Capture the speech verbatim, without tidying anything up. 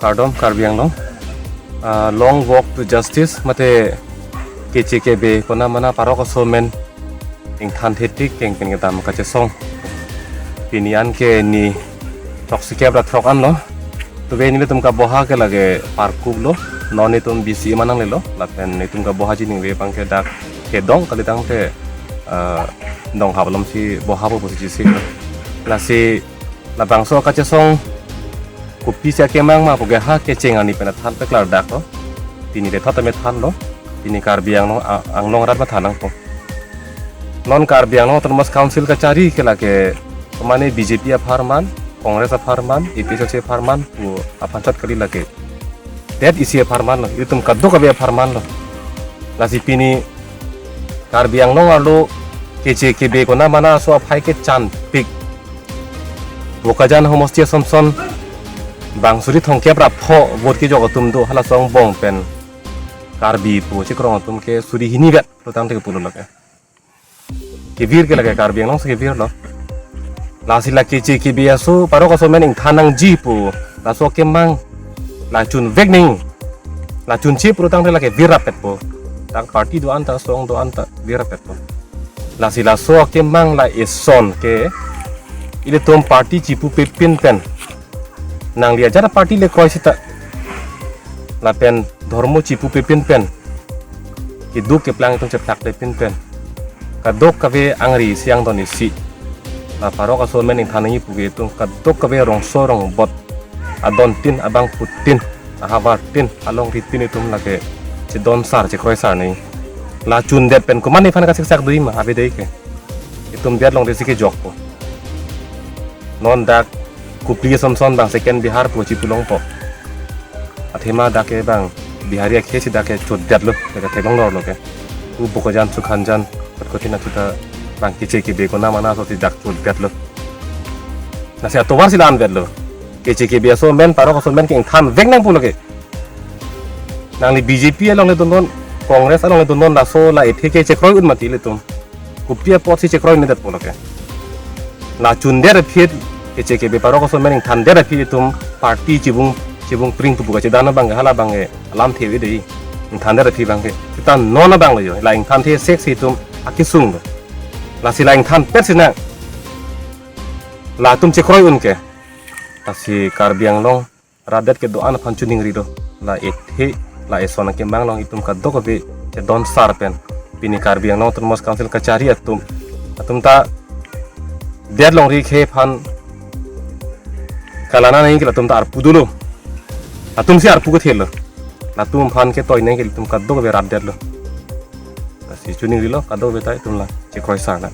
Kardom Karbi Anglong. Ah, long walk to justice mate keche kebe konat mana parok aso amen ingthan thetik keng pen kedam kachesong. Pini an ke ni throksikep ra throk anlo. Tuve nelitum kaboha ke lake parkup lo. Non nelitum B C A manang lelo. Lapen nelitum kaboha chiningve abang ke dak kedong kalitangte, ah, donghap alom si boha po pusi chisi. Lasi labangso kachesong kopi si akemang ma pu ke ha kecheng arni pen athan peklardak lo. Pini le thot tame thanlo. Pini Karbi Anglong, a-, Anglong arat mathan nangpo. Non Karbi Anglong Autonomous Council kachari ke lake mane B J P apharman, Congress apharman, A P H L C apharman pu aphan chot kali lake. Det isi apharman lo, itum kadokave apharman lo. Lasi pini Karbi Anglong arlo keche kebe konat mana aso aphai kechanpik. Bokajan homosti asonson bang suri thomkep ra pho vote kejok atum do, halaso angbong pen Karbi pu chekroi atum ke suri hini vet lo tangte kepulo lake. Kevir ke lake Karbi Anglong si kevir lo. Lasi la keche kebe aso parok aso amen ingthan nangji pu laso akemang la chunvek nangji. La chunche pulo tangte lake virapetpo. Dak party do-an ta, asong do-an ta virapetpo. Lasi laso akemang la eson ke ilitum party chipupe pin pen, nangli ajat aparty le kroi sita, lapen dhormo chipupe pin pen, keduk keplang atum cheplakle pin pen, kadokave angri isi angdon isi, la parok aso amen ingthan nangji puke itum kadokave rongso rongbot, adontin, abangphutin, ahavartin, alongritin itum lake chedonsar chekroi sar nangji. La chundet pen komat nephan kasiksak dui ma, avedei ke. Itum det longri si kejokpo. Non dak Kopili asonson bang second Bihar pu chipulongpo. Athema dak ke bang Bihari akhei si dak ke chodetlo, dak ke theklong lorlo ke. U Bokajan, Sukhanjan, Kotkotin achuta bang keche kebe konat mana aso si dak chodetlo. Lasi atovar si la-an vetlo. Keche kebe aso amen, parok aso amen ke ingthanvek nangpo lake. Nangli B J P along le dundun, Congress along le dundun, laso la ethe ke chekroi un mati ilitum. Kopi apot si chekroi nedet pulo ke. La chundet aphi, keche kebe parok aso amen ingthandet aphi itum party chibung, chibung pring pupu kachedan abang ke, hala abang ke alamthe avedei. Ingthandet aphi abang ke. Sita non abang lo jo, la ingthanthe sek si itum akesung lo. Lasi la ingthanpet si nang. Latum chekroi un ke. Lasi Karbi Anglong rat det kedo-an aphan choningri do. La ethe, la eson akemang along itum kadokave chedonsar pen. Pini Karbi Anglong Autonomous Council kachari atum, atum ta det longri akhei aphan kalang nangji ke latum ta arpu dolo. Latum si arpu kethelo. Latum aphan ketoi nangji ke latum kadokave rat detlo. Lasi choningrilo kadokave ta itum la chekroi sar nang.